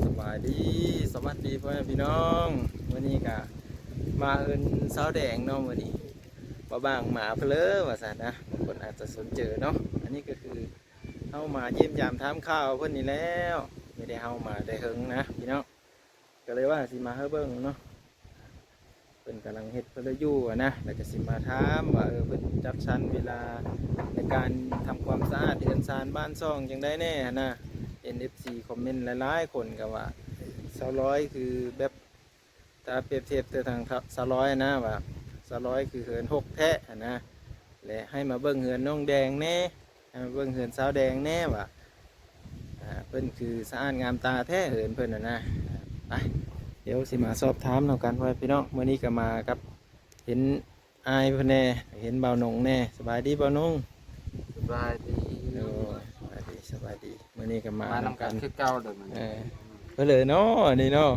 ສະບາຍດີ ສະຫວັດດີພໍ່ແມ່ພີ່ນ້ອງ ມື້ນີ້ກະມາເຮືອນສາວແດງເນາະ ມື້ນີ້ບໍ່ບາງມາເພີ້ວ່າຊັ້ນນະ ບາງຄົນອາດຈະສົນເຈີເນາະ ອັນນີ້ກໍຄືເຮົາມາຢ້ຽມຢາມຖາມຂ່າວເພິ່ນນີ້ແລ້ວ ມີແຕ່ເຮົາມາແຕ່ເຫິງນະພີ່ນ້ອງ ກໍເລີຍວ່າຊິມາໃຫ້ເບິ່ງເນາະ ເພິ່ນກຳລັງເຮັດເພິ່ນລະຢູ່ຫັ້ນນະ ແລ້ວກໍຊິມາຖາມວ່າ ເອີ ເພິ່ນຈັດສັນເວລາໃນການທຳຄວາມສະອາດເຮືອນຊານບ້ານຊ່ອງຈັ່ງໃດແດ່ຫັ້ນນະ ເຫັນເອັຟຊີຄອມເມັນຫຼາຍໆຄົນກໍວ່າ ສາວລອຍຄືແບບ ຖ້າປຽບທຽບແຕ່ທາງສາວລອຍນະວ່າ ສາວລອຍຄືເຮືອນຮົກແທ້ຫັ້ນນະ ແລະໃຫ້ມາເບິ່ງເຮືອນນ້ອງແດງແດ່ ໃຫ້ມາເບິ່ງເຮືອນສາວແດງແດ່ວ່າ ອ່າ ເພິ່ນຄືສະອາດງາມຕາແທ້ເຮືອນເພິ່ນຫັ້ນນະ ໄປ ດຽວຊິມາສອບຖາມນຳກັນ ພໍ່ແມ່ພີ່ນ້ອງ ມື້ນີ້ກໍມາກັບ ເຫັນອ້າຍເພິ່ນແດ່ ເຫັນບ່າວນົງແດ່ ສະບາຍດີບ່າວນົງ ສະບາຍດີ ໂດຍ ສະບາຍດີ ສະບາຍດີ ມື້ນີ້ກໍມາ ມານຳກັນ ນຳກັນຄືເກົ່າເດີມື້ນີ້ ເອີ ເພິ່ນເລີຍເນາະ ອັນນີ້ເນາະ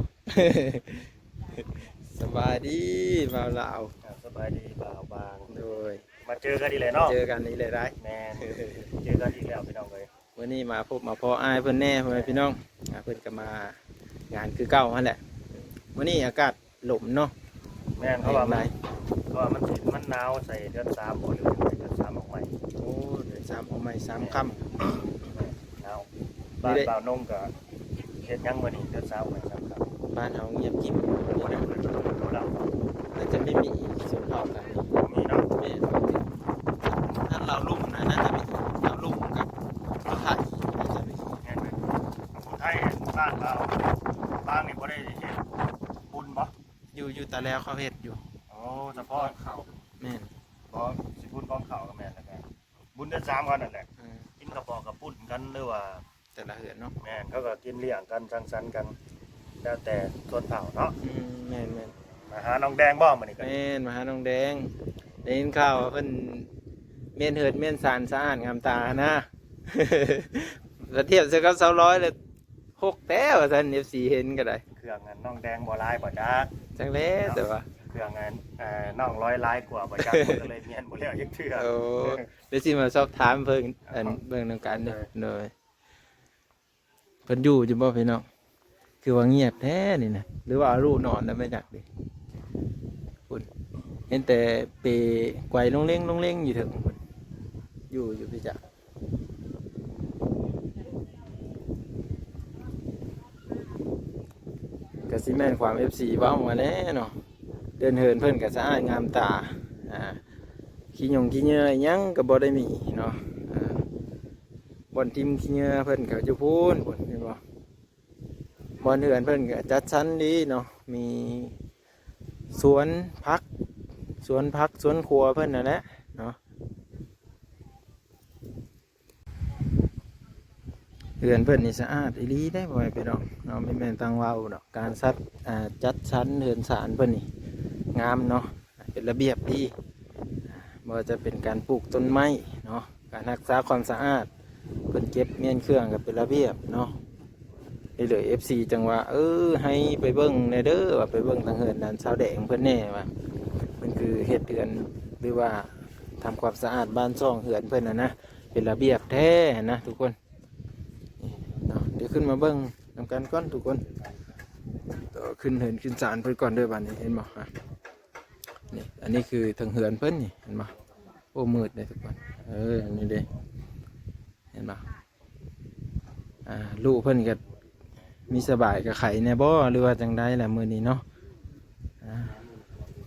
ສະບາຍດີບ່າວລາວ ອ່າ ສະບາຍດີບ່າວບາງ ໂດຍ ມາເຈີກັນອີກແລ້ວເນາະ ເຈີກັນອີກແລ້ວໄດ໋ ແມ່ນ ເຈີກັນອີກແລ້ວພີ່ນ້ອງເອີຍ ມື້ນີ້ມາພົບມາພໍ້ອ້າຍເພິ່ນແດ່ ພໍ່ແມ່ພີ່ນ້ອງ ອ່າ ເພິ່ນກໍມາງານຄືເກົ່າຫັ້ນແຫຼະ ມື້ນີ້ອາກາດລົມເນາະ ແມ່ນ ເພາະວ່າມັນ ເພາະວ່າມັນຊິ ມັນໜາວໃສ່ເດືອນສາມບໍ ຫຼືເດືອນສາມອອກໃໝ່ ໂອ້ ເດືອນສາມອອກໃໝ່ສາມຄ່ຳ ໜາວ ບ້ານບ່າວນົງກໍເຮັດຫຍັງມື້ນີ້ ເດືອນສາມອອກໃໝ່ສາມຄ່ຳ ບ້ານເຮົາງຽບກິບ ບໍ່ໄດ້ເປີດເຂົາເຈົ້າ ອາດຈະມີ ມີຊົນເຜົ່າກັນ ມີເນາະ ແມ່ນ ຖ້າລາວລຸ່ມນະ ໜ້າຈະມີລາວລຸ່ມກັບຜູ້ໄທ ໜ້າຈະມີ ແມ່ນ ຜູ້ໄທ ບ້ານລາວ ບ້ານນີ້ບໍ່ໄດ້ເຮັດບຸນບໍ? ຢູ່ ຢູ່ຕາແລວເຂົາເຮັດຢູ່ ໂອ້ ສະເພາະເຂົ້າ ແມ່ນ ບໍ່ ຊິບຸນຂອງເຂົ້າກໍແມ່ນ ແລ້ວກໍບຸນເດືອນສາມເຂົານັ້ນແຫຼະ ເອີ ກິນເຂົ້າປອກກັບປຸ້ນກັນ ຫຼືວ່າ ແຕ່ລະເຮືອນເນາະ ແມ່ນ ເຂົາກໍກິນລ້ຽງກັນ ສັງສັນກັນ ແລ້ວແຕ່ຊົນເຜົ່າເນາະ ອືມ ແມ່ນໆ ມາຫານ້ອງແດງບໍ່ມື້ນີ້ກໍ ແມ່ນ ມາຫານ້ອງແດງ ໄດ້ຍິນຂ່າວວ່າເພິ່ນມ້ຽນເຮືອນມ້ຽນຊານສະອາດງາມຕານະ ຖ້າທຽບໃສ່ກັບສາວລອຍແລ້ວ ຮົກແທ້ວ່າຊັ້ນ ເອັຟຊີເຫັນກໍໄດ້ ເຄື່ອງອັນນ້ອງແດງບໍ່ຫຼາຍບໍ່ຈັກ ຈັກແຫຼະ ເນາະ ແຕ່ວ່າເຄື່ອງອັນ ເອີ ນ້ອງລອຍຫຼາຍກວ່າບໍ່ຈັກ ມັນກໍເລີຍມ້ຽນບໍ່ແລ້ວຈັກເທື່ອ ໂອ້ ດຽວຊິມາສອບຖາມເພິ່ນ ອັນ ເບິ່ງນຳກັນເດີ ໂດຍ ເພິ່ນຢູ່ຢູ່ບໍ່ພີ່ນ້ອງ ຄືວ່າງຽບແທ້ນີ້ນະ ຫຼືວ່າເອົາລູກນອນແລ້ວໄປຈັກເດ ພຸ້ນ ເຫັນແຕ່ເປໄກວລົງເລັງໆຢູ່ເທິງພຸ້ນ ຢູ່ຢູ່ພີ່ຈັກ ກະຊິແມ່ນຄວາມເອັຟຊີເວົ້າຫັ້ນແຫຼະເນາະ ເຮືອນເຮືອນເພິ່ນກະສະອາດງາມຕາ ອ່າ ຂີ້ຫຍົງຂີ້ເຫຍື້ອອີ່ຫຍັງກະບໍ່ໄດ້ມີເນາະ ອ່າ ບ່ອນຖິ້ມຂີ້ເຫຍື້ອເພິ່ນກະຢູ່ພຸ້ນ ພຸ້ນ ເຫັນບໍ່ ບ່ອນເຮືອນເພິ່ນກະຈັດສັນດີເນາະ ມີສວນຜັກ ສວນຜັກສວນຄົວເພິ່ນຫັ້ນແຫຼະເນາະ ເຮືອນເພິ່ນນີ້ສະອາດອີ່ຫຼີເດ້ ພໍ່ແມ່ພີ່ນ້ອງເນາະ ບໍ່ແມ່ນຕັ້ງເວົ້າດອກ ການສັດ ອ່າ ຈັດສັນເຮືອນຊານເພິ່ນນີ້ງາມເນາະ ເປັນລະບຽບດີ ບໍ່ວ່າຈະເປັນການປູກຕົ້ນໄມ້ເນາະ ການຮັກສາຄວາມສະອາດ ເພິ່ນເກັບມ້ຽນເຄື່ອງກໍເປັນລະບຽບເນາະ ນີ້ເລີຍ ເອັຟຊີ ຈັ່ງວ່າ ເອີ ໃຫ້ໄປເບິ່ງແດ່ເດີ ວ່າໄປເບິ່ງທາງເຮືອນນັ້ນ ສາວແດງເພິ່ນແດ່ວ່າ ເພິ່ນຄືເຮັດເຮືອນ ຫຼືວ່າທຳຄວາມສະອາດບ້ານຊ່ອງເຮືອນເພິ່ນຫັ້ນນະ ເປັນລະບຽບແທ້ຫັ້ນນະທຸກຄົນ ນີ້ເນາະ ດຽວຂຶ້ນມາເບິ່ງນຳກັນກ່ອນທຸກຄົນ ຕໍ່ຂຶ້ນເຮືອນຂຶ້ນຊານເພິ່ນກ່ອນເດີ ບາດນີ້ເຫັນບໍ່ ນີ້ ອັນນີ້ຄືເທິງເຮືອນເພິ່ນນີ້ ເຫັນບໍ່ ໂອ້ ມືດເດ້ທຸກຄົນ ເອີ ນີ້ເດ້ ເຫັນບໍ່ ອ່າ ລູກເພິ່ນກໍມີສະບາຍກະໄຄແດ່ບໍ່ ຫຼືວ່າຈັ່ງໃດລະມື້ນີ້ເນາະ ອ່າ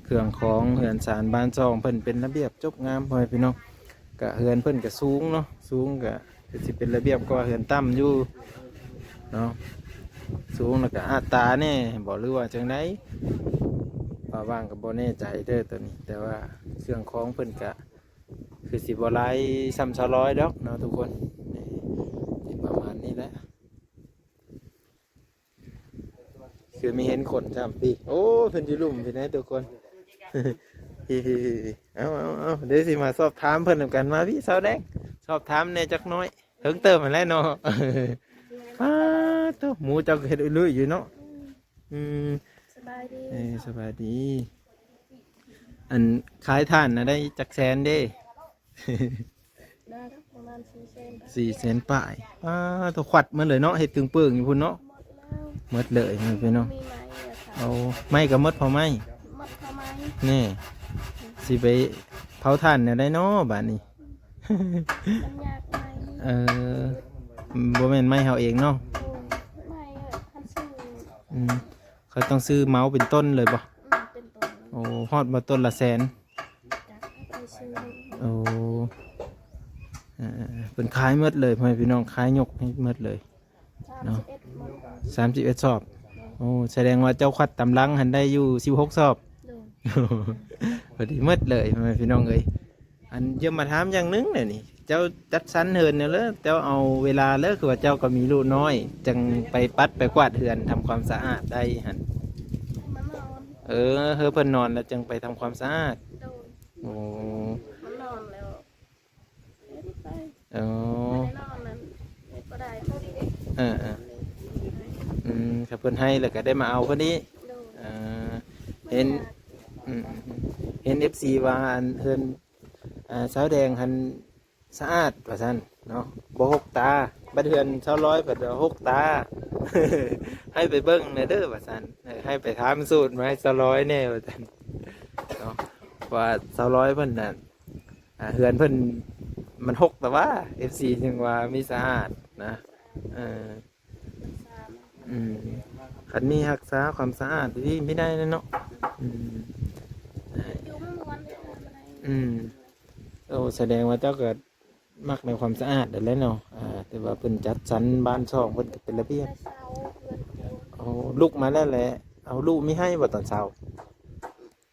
ເຄື່ອງຂອງເຮືອນຊານບ້ານຊ່ອງເພິ່ນເປັນລະບຽບຈົບງາມ ພໍ່ແມ່ພີ່ນ້ອງ ກະເຮືອນເພິ່ນກະສູງເນາະ ສູງກະ ຄືຊິເປັນລະບຽບກວ່າເຮືອນຕ່ຳຢູ່ເນາະ ສູງແລ້ວກະອາດຕາແດ່ບໍ ຫຼືວ່າຈັ່ງໃດ ວ່າວ່າງກໍບໍ່ແນ່ໃຈເດີໂຕນີ້ ແຕ່ວ່າເຄື່ອງຂອງເພິ່ນກະຄືຊິບໍ່ຫຼາຍສ່ຳສາວລອຍດອກເນາະທຸກຄົນ ນີ້ ຊິປະມານນີ້ແຫຼະ ຄືມີເຫັນຄົນຊ້ຳ ພີ້ ໂອ້ ເພິ່ນຢູ່ລຸ່ມພີ້ນະທຸກຄົນ ພີ້ໆໆ ເອົາໆໆ ດຽວຊິມາສອບຖາມເພິ່ນນຳກັນ ມາພີ້ສາວແດງ ສອບຖາມແດ່ຈັກໜ້ອຍ ເຖິງເຕີມຫັ້ນແຫຼະເນາະ ປາດໂທ້ ໝູເຈົ້າກໍເຮັດອຸລຸຍຢູ່ເນາະ ອືມ ສະບາຍດີ ເອີ ສະບາຍດີ ອັນ ຂາຍຖ່ານນະໄດ້ຈັກແສນເດ້? ໄດ້ປະມານສີ່ແສນປາຍ ສີ່ແສນປາຍ ປາດໂທ້ ຄວັດໝົດເລີຍເນາະ ເຮັດເຄິ່ງເປິງຢູ່ພຸ້ນເນາະ ໝົດແລ້ວ ໝົດເລີຍແມ່ນພີ່ນ້ອງ. ມີໄມ້ແລ້ວກໍ ເອົາ ໄມ້ກໍໝົດ ເຜົາໄມ້ ໝົດເຜົາໄມ້ ແນ່ ຊິໄປເຜົາຖ່ານແນວໃດເນາະບາດນີ້? ມັນຍາກໄມ້ ເອີ ບໍ່ແມ່ນໄມ້ເຮົາເອງເນາະ? ໂດຍ ໄມ້ຄັນຊື້ ອືມ ເຂົາຕ້ອງຊື້ເໝົາເປັນຕົ້ນເລີຍບໍ່? ອືມ ເປັນຕົ້ນ ໂອ້ ຮອດບໍ່ຕົ້ນລະແສນ? ຈັກ ໄປຊື້ ໂອ້ ເອີໆໆ ເພິ່ນຂາຍໝົດເລີຍ ພໍ່ແມ່ພີ່ນ້ອງ ຂາຍຍົກໃຫ້ໝົດເລີຍ ສາມສິບເອັດ ເນາະ ໝົດ ສາມສິບເອັດ ຊອບ. ໂອ້ ສະແດງວ່າເຈົ້າຄວັດຕາມຫຼັງຫັ້ນໄດ້ຢູ່ສິບຫົກ ຊອບ. ໂດຍ ພໍດີໝົດເລີຍ ພໍ່ແມ່ພີ່ນ້ອງເອີຍ. ອັນ ຢາກມາຖາມຢ່າງໜຶ່ງແຫຼະນີ້ ເຈົ້າຈັດສັນເຮືອນແນວເລີ ເຈົ້າເອົາເວລາເລີ ຄືວ່າເຈົ້າກໍມີລູກນ້ອຍ ຈັ່ງໄປປັດໄປກວາດເຮືອນ ທຳຄວາມສະອາດໄດ້ຫັ້ນ? ມານອນ ເອີ ເຮີເພິ່ນນອນແລ້ວຈຶ່ງໄປທຳຄວາມສະອາດ. ໂດຍ ໂອ້ ມານອນແລ້ວ ເຮັດໄປ ອໍ ບໍ່ໄດ້ນອນນັ້ນ ເຮັດບໍ່ໄດ້ ເອີໆ ອືມ ຖ້າເພິ່ນໃຫ້ແລ້ວກໍໄດ້ມາເອົາເພິ່ນອີກ. ໂດຍ ເອີ ເຫັນ ອືມ ເຫັນເອັຟຊີວ່າອັນເຮືອນ ອ່າ ສາວແດງຫັ້ນສະອາດວ່າຊັ້ນເນາະ ບໍ່ຫົກຕາ, ບັດເຮືອນສາວລອຍເພິ່ນວ່າຫົກຕາ ໃຫ້ໄປເບິ່ງແດ່ເດີວ່າຊັ້ນ. ເອີ ໃຫ້ໄປຖາມສູດມາໃຫ້ສາວລອຍແດ່ວ່າຊັ້ນເນາະ ວ່າສາວລອຍເພິ່ນນັ້ນ ອ່າ ເຮືອນເພິ່ນມັນຫົກແຕ່ວ່າ ເອັຟຊີ ຈຶ່ງວ່າມີສະອາດນະ. ເອີ ອືມ ຄັນມີຮັກສາຄວາມສະອາດດີໆ ມີໄດ້ແຫຼະເນາະ. ອືມ ຢູ່ມ່ວນໆ ອືມ ໂອ້ ສະແດງວ່າເຈົ້າກໍມັກໃນຄວາມສະອາດນັ້ນແຫຼະເນາະ. ອ່າ ແຕ່ວ່າເພິ່ນຈັດສັນບ້ານຊ່ອງເພິ່ນກໍເປັນລະບຽບ. ໂອ້ ລຸກມາແລ້ວແຫຼະ ເອົາ ລູກມີໄຫ້ບໍ່ຕອນເຊົ້າ?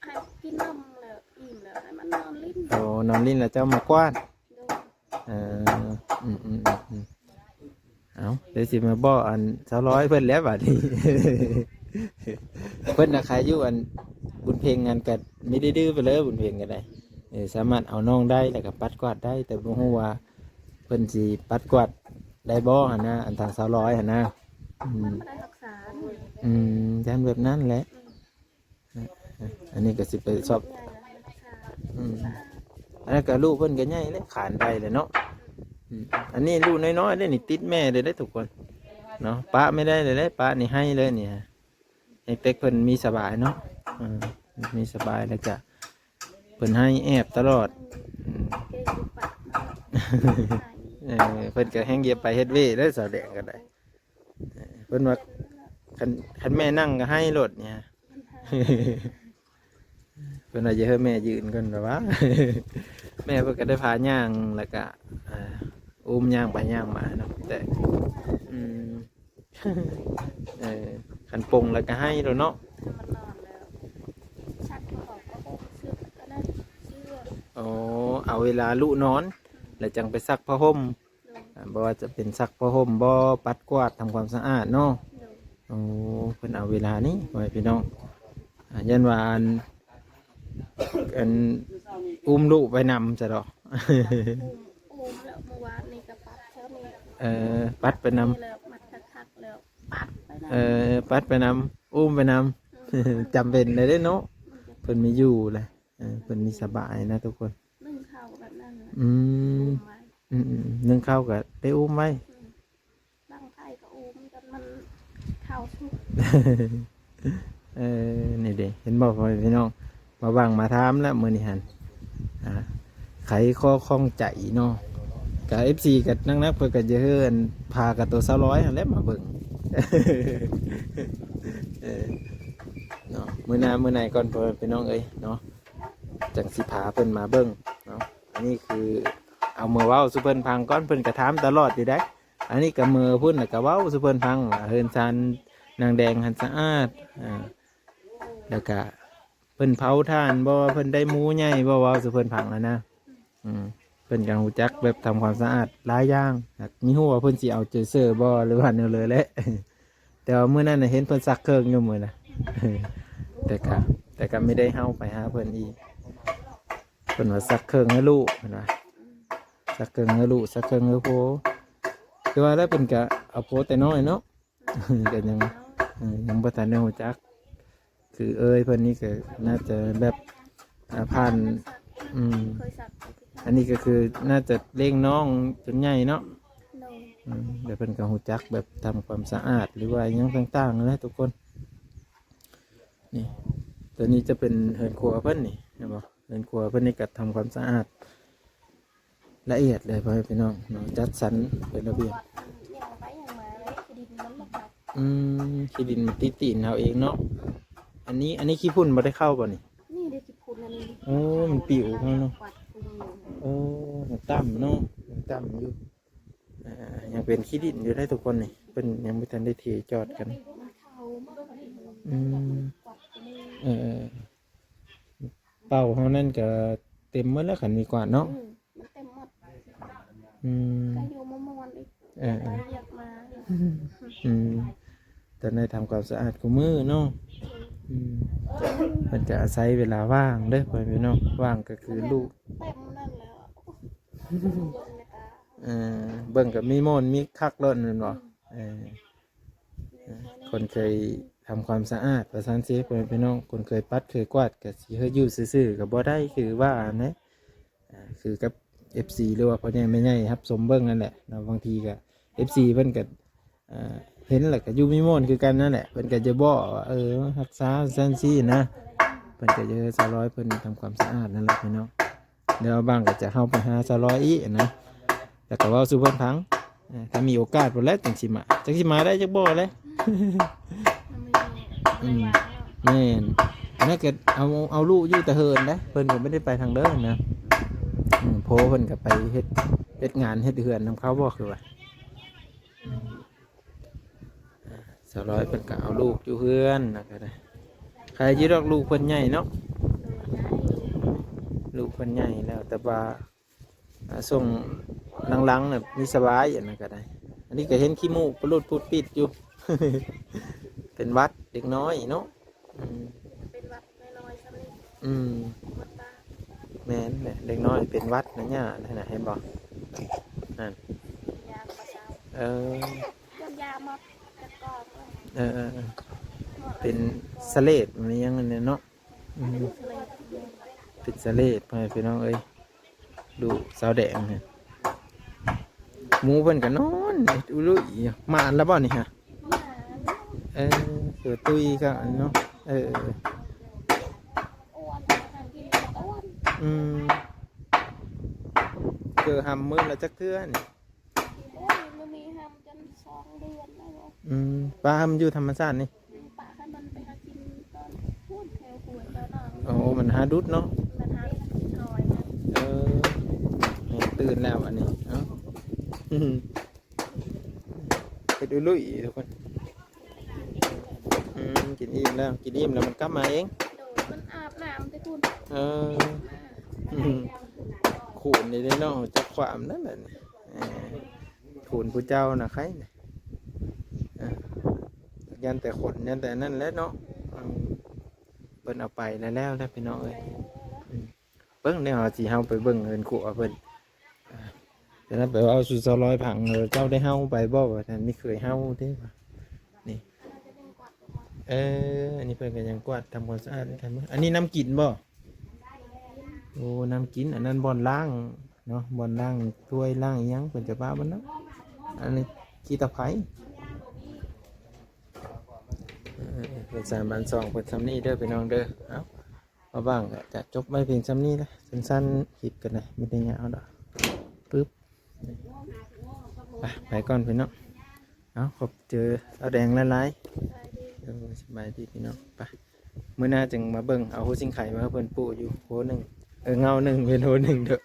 ໃຫ້ກິນນົມແລ້ວ ອີ່ມແລ້ວ ໃຫ້ມັນນອນຫຼິ້ນ. ໂອ້ ນອນຫຼິ້ນແລ້ວເຈົ້າມາກວາດ. ໂດຍ ເອີ ອືມໆໆໆ ເອົາ ດຽວຊິມາບອກອັນສາວລອຍເພິ່ນແລ້ວບາດນີ້. ເພິ່ນນະຂາຍຢູ່ອັນບຸນເພັງຫັ້ນ ກະມີດື້ໆໄປເລີຍ ບຸນເພັງກໍໄດ້. ເອີ ສາມາດເອົານ້ອງໄດ້ ແລ້ວກໍປັດກວາດໄດ້ ແຕ່ບໍ່ຮູ້ວ່າເພິ່ນຊິປັດກວາດໄດ້ບໍ່ຫັ້ນນະ ອັນທາງສາວລອຍຫັ້ນນະ. ອືມ ມັນບໍ່ໄດ້ຮັກສາ. ອືມ ຢ້ານແບບນັ້ນແຫຼະ. ອືມ ອັນນີ້ກໍຊິໄປສອບ ອືມ ອັນນັ້ນກໍລູກເພິ່ນກໍໃຫຍ່ແລ້ວ ຂານໄດ້ແລ້ວເນາະ. ອືມ ອັນນີ້ລູກນ້ອຍໆເດ້ນີ້ ຕິດແມ່ເດ້ເດ້ທຸກຄົນເນາະ ປະແມ່ໄດ້ເດ້ ປະນີ້ໄຫ້ເລີຍນີ້. ເດັກໆເພິ່ນມີສະບາຍເນາະ ເອີ ມີສະບາຍ ແລ້ວກະເພິ່ນໄຫ້ແອບຕະຫຼອດ. ອືມ ເອີ ເພິ່ນກໍແຮ່ງຢຽບໄປເຮັດເວເດີ ສາວແດງກໍໄດ້. ເອີ ເພິ່ນວ່າຄັນ ຄັນແມ່ນັ່ງກໍໄຫ້ໂລດນີ້. ເພິ່ນວ່າຢ່າໃຫ້ແມ່ຢືນກ່ອນ ແບບວ່າ ແມ່ເພິ່ນກໍໄດ້ພາຍ່າງ ແລ້ວກໍ ອ່າ ອຸ້ມຍ່າງໄປຍ່າງມາເນາະ. ແຕ່ ອືມ ເອີ ຄັນປົງແລ້ວກໍໄຫ້ໂລດເນາະ. ມັນນອນແລ້ວ ຊັກຜ້າຫົ່ມກໍຫົ່ມ ຊຶກອັນນັ້ນ ເຊື່ອ ອໍ ເອົາເວລາລູກນອນ ແລ້ວຈັ່ງໄປຊັກຜ້າຫົ່ມ. ໂດຍ ອ່າ ບໍ່ວ່າຈະເປັນຊັກຜ້າຫົ່ມບໍ ປັດກວາດ ທຳຄວາມສະອາດເນາະ. ໂດຍ ໂອ້ ເພິ່ນເອົາເວລານີ້ ພໍ່ແມ່ພີ່ນ້ອງ. ອ່າ ຢ້ານວ່າອັນ ອັນ ອຸ້ມລູກໄປນຳຊະດອກ. ອຸ້ມ ອຸ້ມແລ້ວ ເມື່ອວານນີ້ກໍປັດເຊົ້ານີ້. ເອີ ປັດໄປນຳ ແລ້ວມັດຄັກໆ ແລ້ວປັດໄປນຳ. ເອີ ປັດໄປນຳ ອຸ້ມໄປນຳ. ອືມ ຈຳເປັນເລີຍເດ້ເນາະ ມັນຈະ ເພິ່ນມີຢູ່ແຫຼະ. ເອີ ເພິ່ນມີສະບາຍນະທຸກຄົນ. ໜຶ້ງເຂົ້າແບບນັ້ນນະ. ອືມ ອືມໄວ້ ອືມໆ ໜຶ້ງເຂົ້າກໍໄດ້ອຸ້ມໄວ້. ອືມ ຕັ້ງໄຟກໍອຸ້ມຈົນມັນເຂົ້າສຸກ. ເອີ ນີ້ເດ້ ເຫັນບໍ່ ພໍ່ແມ່ພີ່ນ້ອງ ມາຫວ່າງມາຖາມແລ້ວມື້ນີ້ຫັ້ນ ອ່າ ໄຂຂໍ້ຂ້ອງໃຈເນາະ. ກະເອັຟຊີກໍໜັກໆ ເພິ່ນກໍຈະເອີ້ນພາກັບໂຕສາວລອຍຫັ້ນແຫຼະມາເບິ່ງ ເອີ ເນາະ. ມື້ໜ້າມື້ໃນກ່ອນ ພໍ່ແມ່ພີ່ນ້ອງເອີຍເນາະ ຈັ່ງຊິພາເພິ່ນມາເບິ່ງເນາະ. ອັນນີ້ຄືເອົາມາເວົ້າສູ່ເພິ່ນຟັງກ່ອນ ເພິ່ນກໍຖາມຕະຫຼອດຢູ່ໃດ໋. ອັນນີ້ກໍເມືອພຸ້ນ ແລ້ວກໍເວົ້າສູ່ເພິ່ນຟັງວ່າເຮືອນຊານນາງແດງຫັ້ນສະອາດ ອ່າ ແລ້ວກໍເພິ່ນເຜົາຖ່ານບໍ່ ເພິ່ນໄດ້ໝູໃຫຍ່ບໍ່ ເວົ້າສູ່ເພິ່ນຟັງຫັ້ນນະ. ອືມ ເພິ່ນກໍຮູ້ຈັກແບບທຳຄວາມສະອາດຫຼາຍຢ່າງ ຢາກມີຮູ້ວ່າເພິ່ນຊິເອົາໃຈໃສ່ບໍ່ ຫຼືວ່າແນວໃດແຫຼະ. ແຕ່ວ່າມື້ນັ້ນນະເຫັນເພິ່ນຊັກເຄື່ອງຢູ່ມື້ນະ ແຕ່ກະ ແຕ່ກະໄມ່ໄດ້ເຮົາໄປຫາເພິ່ນອີກ. ເພິ່ນວ່າຊັກເຄື່ອງໃຫ້ລູກ ເພິ່ນວ່າຊັກເຄື່ອງໃຫ້ລູກ ຊັກເຄື່ອງໃຫ້ຜົວ. ຄືວ່າແລ້ວເພິ່ນກະເອົາຜົວແຕ່ນ້ອຍເນາະ ກະຍັງ ເອີ ຍັງບໍ່ທັນໄດ້ຮູ້ຈັກ. ຄືເອື້ອຍເພິ່ນນີ້ກໍໜ້າຈະແບບ ອ່າ ຜ່ານ ອືມ ເຄີຍສັກ ອັນນີ້ກໍຄືໜ້າຈະລ້ຽງນ້ອງຈົນໃຫຍ່ເນາະ. ໂດຍ ອືມ ແລ້ວເພິ່ນກໍຮູ້ຈັກແບບທຳຄວາມສະອາດ ຫຼືວ່າຫຍັງຕ່າງໆ ນະທຸກຄົນ. ນີ້ ຕົວນີ້ຈະເປັນເຮືອນຄົວເພິ່ນນີ້ ເຫັນບໍ່? ເຮືອນຄົວເພິ່ນນີ້ກໍທຳຄວາມສະອາດລະອຽດເລີຍ ພໍ່ແມ່ພີ່ນ້ອງເນາະ, ຈັດສັນເປັນລະບຽບ. ອືມ ຂີ້ດິນມັນຕິດຕີນເຮົາເອງເນາະ. ອັນນີ້ ອັນນີ້ຂີ້ຝຸ່ນບໍ່ໄດ້ເຂົ້າບໍ່ນີ້? ນີ້ເດ້ຂີ້ຝຸ່ນອັນນີ້. ໂອ້ ມັນປິວເຂົ້າເນາະ. ໂອ້ ຍັງຕ່ຳເນາະ ຍັງຕ່ຳຢູ່. ອ່າ ຍັງເປັນຂີ້ດິນຢູ່ເດ້ທຸກຄົນນີ້ ເພິ່ນຍັງບໍ່ທັນໄດ້ເທຈອດກັນ. ອືມ ເອີ ເປົາເຮົານັ້ນກະເຕັມໝົດແລ້ວ ຄັນມີກວາດເນາະ. ອືມ ມັນເຕັມໝົດ. ອືມ ກະຢູ່ມ່ວນໆ ອີກ. ເອີ ໄປວຽກມາ. ອືມ ຕອນນີ້ທຳຄວາມສະອາດຄູ່ມື້ເນາະ. ອືມ ເພິ່ນກະອາໄສເວລາວ່າງເດ້ ພໍ່ແມ່ພີ່ນ້ອງ, ວ່າງກະຄືລູກ ເຕັມນັ້ນແຫຼະ. ເອີ ເບິ່ງກໍມີມ່ວນມີຄັກໂລດແມ່ນບໍ່? ເອີ ຄົນເຄີຍທຳຄວາມສະອາດວ່າຊັ້ນຊິ ພໍ່ແມ່ພີ່ນ້ອງ, ຄົນເຄີຍປັດເຄີຍກວາດ ກໍຊິເຮັດຢູ່ຊື່ໆ ກໍບໍ່ໄດ້ຄືວ່າຫັ້ນແຫຼະ. ອ່າ ຄືກັບເອັຟຊີ ຫຼືວ່າພໍ່ໃຫຍ່ແມ່ໃຫຍ່ຮັບຊົມເບິ່ງນັ້ນແຫຼະເນາະ, ບາງທີກໍເອັຟຊີເພິ່ນກໍ ເອີ ເຫັນແລ້ວກໍຢູ່ມີມ່ວນຄືກັນນັ້ນແຫຼະ. ເພິ່ນກໍຈະບອກວ່າ ເອີ ຮັກສາຊັ້ນຊີ້ນະ, ເພິ່ນກໍຈະ ສາວລອຍເພິ່ນທຳຄວາມສະອາດນັ້ນແຫຼະພີ່ນ້ອງ. ແລ້ວບາງກໍຈະເຮົາໄປຫາສາວລອຍອີກນະ, ແລ້ວກໍເວົ້າສູ່ເພິ່ນຟັງ. ເອີ ຖ້າມີໂອກາດພຸ້ນແຫຼະຈັ່ງຊິມາ, ຈັກຊິມາໄດ້ຈັກບໍ່ແຫຼະ. ອືມ ແມ່ນ. ອັນນັ້ນກໍເອົາ ເອົາລູກຢູ່ແຕ່ເຮືອນເດ້, ເພິ່ນກໍບໍ່ໄດ້ໄປທາງເດີນນະ. ອືມ ພໍ່ເພິ່ນກໍໄປເຮັດ ເຮັດງານເຮັດເຮືອນນຳເຂົາບໍ່ ຄືວ່າ. ສາວລອຍເພິ່ນກໍເອົາລູກຢູ່ເຮືອນນະ ກໍໄດ້. ໃຄຢູ່ດອກ ລູກເພິ່ນໃຫຍ່ເນາະ, ລູກເພິ່ນໃຫຍ່ແລ້ວ. ແຕ່ວ່າ ອ່າ ຊ່ວງຫຼັງໆ ນີ້ມີສະບາຍ ອັນນັ້ນກໍໄດ້. ອັນນີ້ກໍເຫັນຂີ້ມູກປະຫຼຸດປຸດປິດຢູ່. ເປັນຫວັດເດັກນ້ອຍເນາະ. ອືມ ເປັນຫວັດນ້ອຍໆ ຊ່ຳນີ້. ອືມ ແມ່ນແຫຼະ ເດັກນ້ອຍເປັນຫວັດນະ ຍ່າ ຫັ້ນນະ ເຫັນບໍ່? ນັ້ນ ກິນຢາບໍ່ເຊົາ. ເອີ ກິນຢາໝົດຈັກກອງ. ເອີ ເອີ ເອີ ເປັນສະເລດ ແມ່ນຫຍັງນັ້ນເນາະ. ອືມ ເປັນສະເລດ ພໍ່ແມ່ພີ່ນ້ອງເອີຍ. ລູກສາວແດງຫັ້ນ ໝູເພິ່ນກໍນອນອຸລຸຍຢູ່. ມາອັນລະບໍ່ນີ້ຮະ? ເອີ ຕົວຕຸ້ຍກໍເນາະ. ເອີ ອືມ ເກີຫຳມື້ລະຈັກເທື່ອນີ້? ໂອ້ຍ ບໍ່ມີຫຳຈົນສອງເດືອນແລ້ວ. ອືມ ປະໃຫ້ມັນຢູ່ທຳມະຊາດນີ້. ປະໃຫ້ມັນໄປຫາກິນຕອນພຸ້ນແຖວຫ້ວຍແຖວໜອງ. ໂອ້ ມັນຫາດຸດເນາະ. ມັນຫາດຸດກິນຫອຍ. ເອີ ແມ່ນຕື່ນແລ້ວອັນນີ້. ເອົ້າ ເຮັດອຸລຸຍທຸກຄົນ. ອືມ ກິນອີ່ມແລ້ວ ກິນອີ່ມແລ້ວມັນກັບມາເອງ. ໂດຍ ມັນອາບນ້ຳແຕ່ພຸ້ນ. ເອີ ອືມ ຂູນນີ້ເດ້ເນາະ ຈັກຄວາມນັ້ນແຫຼະ. ເອີ ໂທນຜູ້ເຈົ້ານະໄຄນະ. ເອີ ຢ້ານແຕ່ຂົນ ຢ້ານແຕ່ນັ້ນແຫຼະເນາະ. ເອີ ເພິ່ນເອົາໄປແລ້ວແຫຼະພີ່ນ້ອງເອີຍ. ເບິ່ງແນວເຮົາຊິເຮົາໄປເບິ່ງເຮືອນຄົວເພິ່ນ. ເອີ ຈະໄດ້ໄປເວົ້າສູ່ສາວລອຍຟັງ ເອີ ເຈົ້າໄດ້ເຮົາໄປບໍ່ ວ່າຊັ້ນ. ມີເຄີຍເຮົາເດ້ວ່າ. ນີ້ ເອີ ອັນນີ້ເພິ່ນກໍຍັງກວາດທຳຄວາມສະອາດນຳກັນ. ອັນນີ້ນ້ຳກິນບໍ່? ໂອ້ ນ້ຳກິນ. ອັນນັ້ນບ່ອນລ້າງເນາະ ບ່ອນລ້າງຖ້ວຍລ້າງອີ່ຫຍັງ ເພິ່ນຈະປະບ່ອນນັ້ນ. ອັນນີ້ຂີ້ຕະໄຄ. ເອີ ເພິ່ນສາມບານສອງ ເພິ່ນຊ່ຳນີ້ເດີພີ່ນ້ອງເດີ. ເອົ້າ ວ່າງໆ ກໍຈະຈົບໄວ້ພຽງຊ່ຳນີ້ລະ ສັ້ນໆ ຄລິບກໍໄດ້ ບໍ່ໄດ້ຍາວດອກ. ປຶບ ໄປ ໄປກ່ອນພີ່ນ້ອງ. ເອົາ ຂອບໃຈສາວແດງຫຼາຍໆ. ໂດຍ ສະບາຍດີພີ່ນ້ອງ. ໄປ ມື້ໜ້າຈຶ່ງມາເບິ່ງ ເອົາຫົວຊິງໄຄມາໃຫ້ເພິ່ນປູຢູ່ໂພໜຶ່ງ ເອີ ເງົາໜຶ່ງ ເປັນໂພໜຶ່ງເດີ້.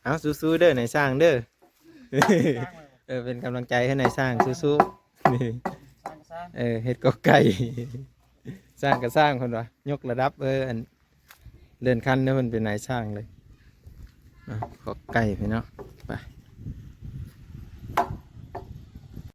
ເອົາ ສູ້ໆ ເດີ ນາຍຊ່າງເດີ. ເອີ ເປັນກຳລັງໃຈໃຫ້ນາຍຊ່າງ ສູ້ໆ. ເອີ ເຮັດກອໄກ່ ຊ່າງກໍຊ່າງເພິ່ນວ່າ ຍົກລະດັບ ເອີ ອັນ ເລື່ອນຂັ້ນເດີ. ເພິ່ນເປັນນາຍຊ່າງເລີຍ. ອ່ະ ກອໄກ່ພີ່ນ້ອງ. ໄປ